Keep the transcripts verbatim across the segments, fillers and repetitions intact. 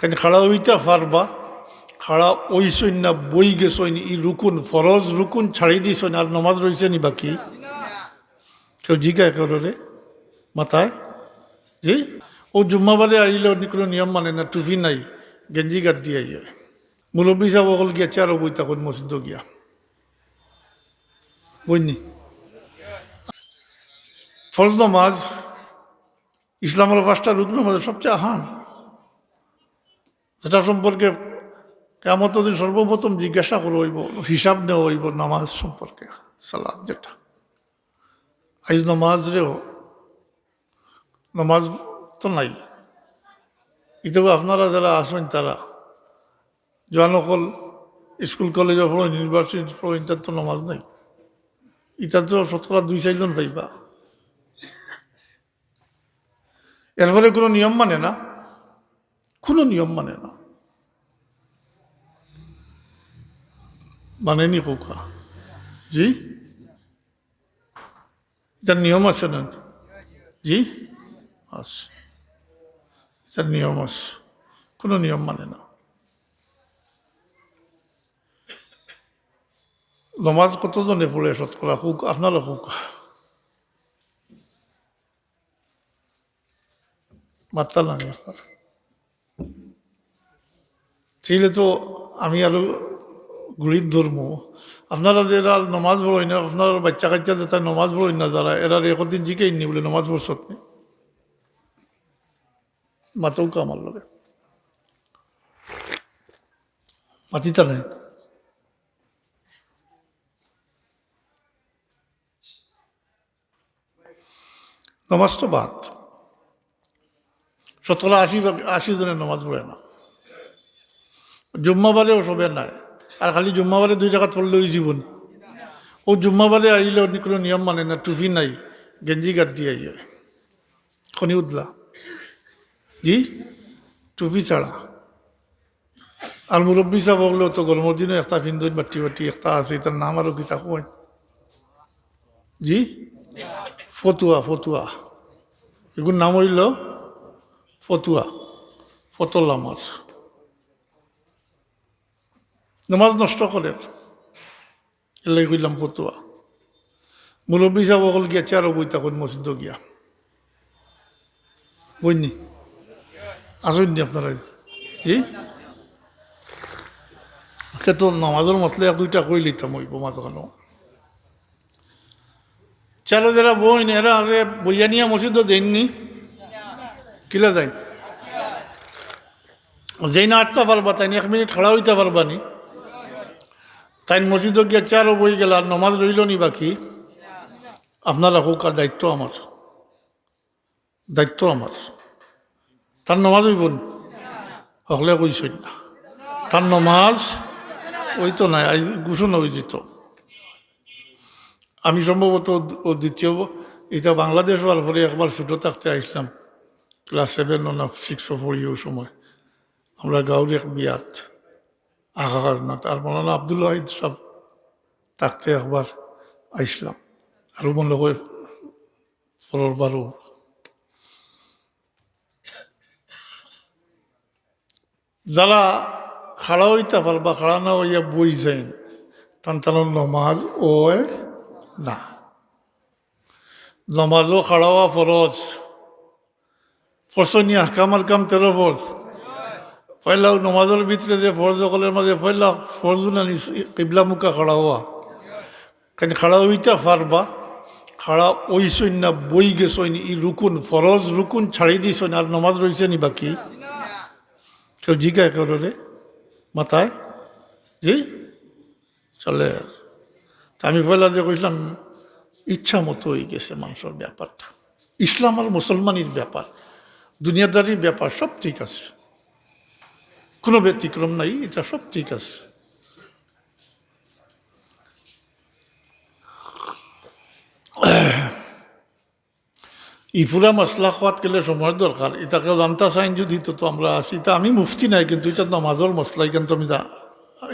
কেন খাড়া অইতা পারবা? খাড়া অইছইন না, বই গেছইন, ই রুকুন, ফরজ রুকুন ছাড়ি দিছইন, আর নমাজ রইছে নি বাকি? কেউ জিগায় কেউরে? মাথায়? জি? ও জুম্মাবারে আইলে অন্য কোনো নিয়ম মানে না, টুপি নাই, গেঞ্জি গাত দিয়া আইয়ে। মুরব্বী সাব অকল গিয়া চেয়ারো বই থাকইন মসজিদো গিয়া। বইনি। ফরজ নমাজ, ইসলামর পাঁচটা রুকনর মাঝে সবচেয়ে আহান। যেটা সম্পর্কে কিয়ামতর দিন সর্বপ্রথম জিজ্ঞাসা করা অইবো, হিসাব নেওয়া অইবো নমাজ সম্পর্কে, সালাত যেটা। আইজ নমাজ রে, নমাজ তো নাই। ইতা আপনারা যারা আছইন তারা, জোয়ান অকল স্কুল কলেজো পড়ইন, ইউনিভার্সিটিত পড়ইন, ইতার তো নমাজ নাই। ইতার তো শতকরা দুই চাইরজন পাইবা। এরপরে কোনো নিয়ম মানে না, কোনো নিয়ম মানে না। মানে নি কউক্কা? জি, ইতার নিয়ম আছে না? জি, আছে। ইতার নিয়ম আছে, কোনো নিয়ম মানে না। নমাজ কতজনে পড়ে শতকরা? কউক্কা, আপনারা কউক্কা। মাততা না নি আপনারা। তাইলে তো আমি আরো গুড়িত ধরমু। আপনারা যেরা নমাজ পড়ইন না, আপনারা বাচ্চা কাচ্চা যেতা নমাজ পড়ইন না যারা, এরারে একদিন জিকাইন নি বুলে নমাজ পড়ছত নি? মাতউক্কা আমার লগে। মাতিতা নাই। নমাজ তো বাদ। শতকরা আশি ভাগ, আশি জনে নমাজ পড়ে না। জুম্মাবারেও সবে নাই। আর খালি জুম্মাবারে দুই রাকাত পড়লে অইযিবো নি? ও জুম্মাবারে আইলে অন্য কোনো নিয়ম মানে না, টুপি নাই, গেঞ্জি গাত দিয়া আইয়ে। খনি উদলা। জি? টুপি ছাড়া। আর মুরব্বী সাব অকলে তো গরমর দিনো একটা ফিন্দইন বাট্টি বাট্টি একটা আছে, ইতার নাম আরো কিতা কয়? জি? ফতুয়া, ফতুয়া। ইগুর নাম অইলো ফতুয়া। ফতল আমার। নমাজ নষ্ট করের। এরলাগি কইলাম ফতুয়া। মুরব্বী সাব অকল গিয়া চেয়ারো বই থাকইন মসজিদো গিয়া। বইনি? আছইন নি আপনারা? জি? আচ্ছা, তো নমাজর মাসলা এক দুইটা কইলিতাম অইবো মাঝখানো। চেয়ারো যেরা বইন, এরারে বইয়া নিয়া মসজিদো যাইন নি? কিলা যাইন? যেইন আটতা পারবা, তাইন এক মিনিট খাড়া অইতা পারবা নি? তাইন মসজিদো গিয়া চেয়ারো বই গেলা, আর নমাজ রইলো নি বাকি? আপনারা কউক্কা, দায়িত্ব আমার, দায়িত্ব আমার। তার নমাজ অইবো নি? হকলে কইছইন না। তার নমাজ অইতো নায়, আইজ ঘোষণা অইযিতো। আমি সম্ভবত ও দ্বিতীয় ব-, ইটা বাংলাদেশ অওয়ার পরে একবার ছোট থাকতে আইছলাম, ক্লাস সেভেন না সিক্সো পড়ি অউ সময়। আমরা গাঁওর এক বিয়াত আখা খাজনাত, আর মৌলানা আব্দুল ওয়াহিদ সাব থাকতে একবার আইছলাম, আর মনে হয় পরর বারও। যারা খাড়া অইতা পারবা, খাড়া না অইয়া বই যাইন, তান তানর নমাজ অয় না। নমাজো খাড়া অওয়া ফরজ। পড়ছইন নি আহকাম আরকাম তেরো ফরজ? পয়লা নমাজর ভিতরে যে ফরজ অকলর মাঝে পয়লা ফরজ না নি কিবলামুখা খাড়া অওয়া। কেন খাড়া অইতা পারবা? খাড়া অইছইন না, বই গেছইন, ই রুকুন, ফরজ রুকুন ছাড়ি দিছইন, আর নমাজ রইছে নি বাকি? কেউ জিগায় কেউরে? মাথায়? জি? চলে। তা আমি পয়লা যে কইলাম, ইচ্ছা মতো অইগেছে মানষর ব্যাপারটা। ইসলাম আর মুসলমানির ব্যাপার, দুনিয়াদারির ব্যাপার, সব ঠিক আছে, কোনো ব্যতিক্রম নাই, ইটা সব ঠিক আছে। ই পুরা মাসলা কওয়াত গেলে সময়র দরকার। ইটা কেউ জানতা চাইন যুদি তো, তো আমরা আছি। ইটা আমি মুফতি নায়, কিন্তু ইটা নমাজর মাসলা, ইখান তো আমি জা-,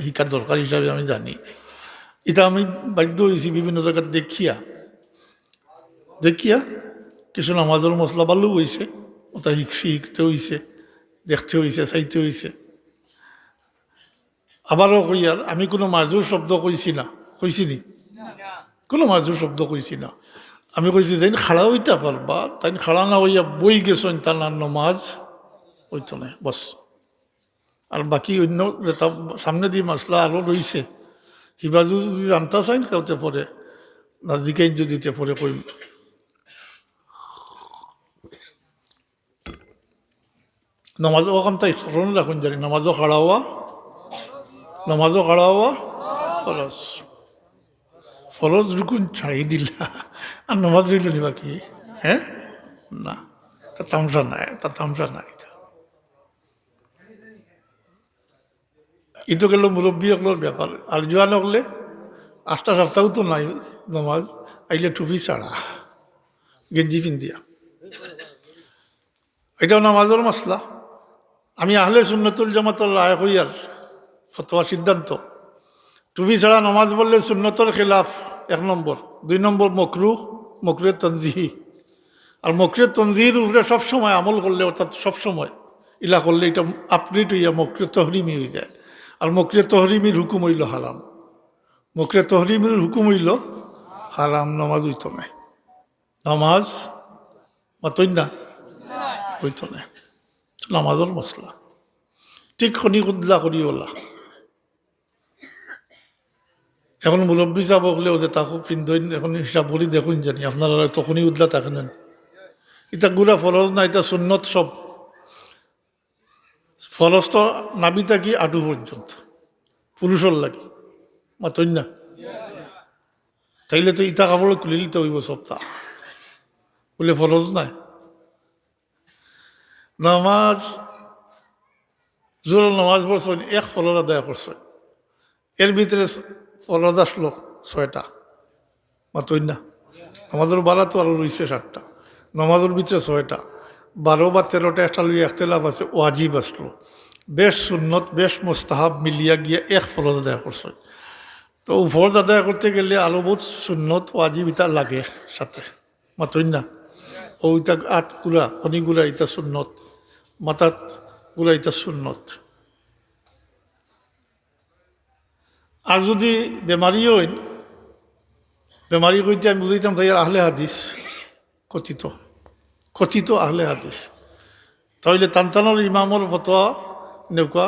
হিকার দরকার হিসাবে আমি জানি। ইটা আমি বাধ্য অইছি বিভিন্ন জাগাত দেখিয়া, দেখিয়া কিছু নমাজর মাসলা ভালা অইছে, ওটা হিকছি, হিকতে অইছে। দেখতে অইছে, চাইতে অইছে। আবারও কইয়ার, আমি কুনু মাজুর শব্দ কইছি না, কইছি নি? কুনু মাজুর শব্দ কইছি না। আমি কইছি, যেইন খাড়া অইতা পারবা, তাইন খাড়া না অইয়া বই গেছইন, তান আর নমাজ অইতো নায়, বস। আর বাকি অইন্য যেতা সামনেদি মাসলা আরো রইছে, হিবা যুদি জানতা চাইন, কেউ তে পরে, না জিকাইন যুদি তে পরে কইন। নমাজ অখান তাই স্মরণ রাখুন জানি, নমাজও খাড়া অওয়া, নমাজও খাড়া অওয়া ফরজ। ফরজ রুকুন ছাড়ি দিলা, আর নমাজ রইল নি বাকি? হ্যাঁ, না, তা তামশা নাই, তা তামশা নাই। ইতো গেল মুরব্বী অকলর ব্যাপার। আর জোয়ান অকলে আস্তা সাপ্তাও তো নাই নমাজ, আইলে টুপি ছাড়া, গেঞ্জি পিন্দিয়া। ইটাও নমাজর মাসলা। আমি আহলে সুন্নতুল জামাতর রায় কইয়ার ফতোয়া সিদ্ধান্ত, টুপি ছাড়া নমাজ পড়লে সুন্নতর খেলাফ, এক নম্বর। দুই নম্বর মকরু, মকরুহে তনজিহি। আর মকরুহে তনজিহির উপরে সব সময় আমল করলে, অর্থাৎ সব সময় ইলা করলে, ইটা আপডেট অইয়া মকরুহে তহরিমি অই যায়। আর মকরুহে তহরিমির হুকুম অইল হারাম। মকরুহে তহরিমির হুকুম অইল হারাম, নমাজ অইতো নায়। নমাজ মাতইন না, অইতো নায়। নমাজর মাসলা। ঠিক খনি কুদলা করি অলা। এখন মুরব্বী সাব অকলেও যে তাকু পিন্দইন, এখন হিসাব করি দেখইন জানি, আপনারা তখনই উদলা থাকেন। ইটা গুড়া ফরজ না, ইটা সুন্নত সব। ফরজ তো নাভি থাকি আটু পর্যন্ত, পুরুষর লাগি, মাতইন না। তাইলে তো ইটা কাপড় খুলিলিতে অইব সবটা, বুলে ফরজ নায়। নামাজ, জোহরর নামাজ পড়ছইন, এক ফরজ আদায় করছইন, এর ভিতরে ফরজ আসলো ছয়টা, মাতইন না। নামাজর বারা তো আরো রইছে সাতটা, নামাজর ভিতরে ছয়টা, বারো বা তেরোটা একটা লইয়া একতেলাফ আছে, ওয়াজিব আসলো, বেশ সুন্নত, বেশ মুস্তাহাব মিলিয়া গিয়া এক ফরজ আদায় করছইন। তো ও ফরজ আদায় করতে গেলে আরো বহুত সুন্নত, ওয়াজিব ইতা লাগে সাথে, মাতইন না। ও ইতা আত গুড়া, খনি গুড়া ইতা সুন্নত, মাথাত গুড়া ইতা সুন্নত। আর যুদি বেমারি অইন, বেমারি কইতে আমি বুঝাইতাম তাই আর আহলে হাদিস, কথিত, কথিত আহলে হাদিস, তাইলে তানতানোর ইমামর ফতোয়া নেউকা,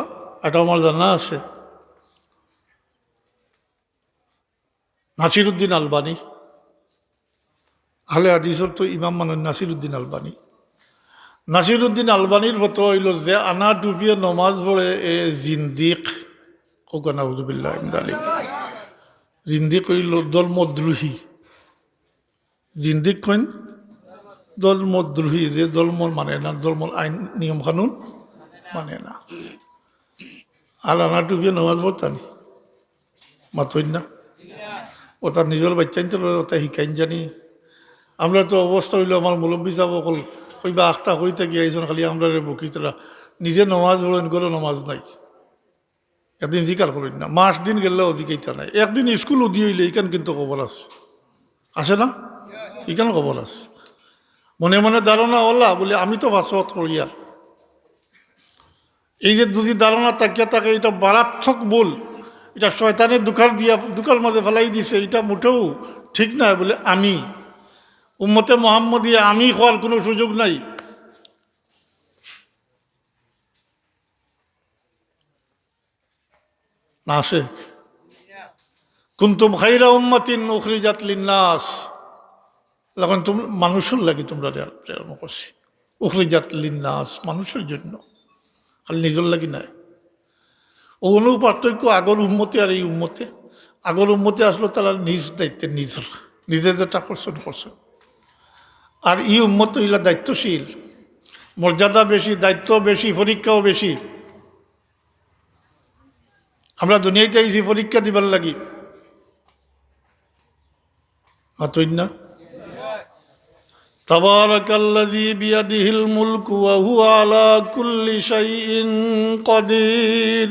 এটা আমার জানা আছে। নাসিরুদ্দিন আলবানি, আহলে হাদিসর তো ইমাম মানইন নাসিরুদ্দিন আলবানি। নাসিরুদ্দিন আলবানির ফতোয়া অইল যে আনা টুপিয়ে নমাজ পড়ে এ জিন্দিক, কউক্কা নাউজুবিল্লাহ মিন যালিক। জিন্দিক অইল ধর্মদ্রোহী। জিন্দিক কইন ধর্মদ্রোহী, যে ধর্ম মানে না, ধর্মর আইন নিয়ম কানুন মানে না। আর আনা টুপিয়ে নমাজ পড়তা নি? মাতইন না। অতা নিজর বাইচ্চাইন্তরে অতা হিকাইন জানি। আমরার তো অবস্থা অইল, আমার মুরব্বী সাব অকল কইবা আখতা কই থাকি আইছইন, খালি আমরারে বকিতরা। নিজে নমাজ পড়ইন, ঘরো নমাজ নাই। একদিন জিকার করইন না, মাস দিন গেলেও জিকাইতা নাই। একদিন স্কুল উদি অইলে ইখান কিন্তু খবর আছে, আছে না? ইখান খবর আছে। মনে মনে ধারণা অলা বুলে আমি তো পাঁচ ওয়াক্ত করিয়ার। এই যে দুজি ধারণা থাকিয়া থাকে, ইটা মারাত্মক ভুল। ইটা শয়তানে ধুকার দিয়া, ধুকার মাঝে ফালাই দিছে, ইটা মোটেও ঠিক নায়। বুলে আমি উম্মতে মোহাম্মদী, আমি কওয়ার কুনু সুযোগ নাই। না আছে? কুনতুম খাইরা উম্মাতিন উখরিজাত লিন্নাস। এখন তুম-, মানুষর লাগি তুমরারে প্রেরণ করছি। উখরিজাত লিন্নাস, মানুষর জন্য, খালি নিজর লাগি নায়। অউ অনো পার্থক্য আগর উম্মতে আর এই উম্মতে। আগর উম্মতে আসলো তারা নিজ দায়িত্বে নিজর, নিজে যেটা করছইন করছইন। আর এই উম্মত অইলা দায়িত্বশীল, মর্যাদা বেশি, দায়িত্ব বেশি, পরীক্ষাও বেশি। আমরা দুনিয়াইত আইছি পরীক্ষা দিবার লাগি। মাতইন না? তাবারাকাল্লাযী বিয়াদিহিল মুলকু ওয়া হুয়া আলা কুল্লি শাইইন কাদির।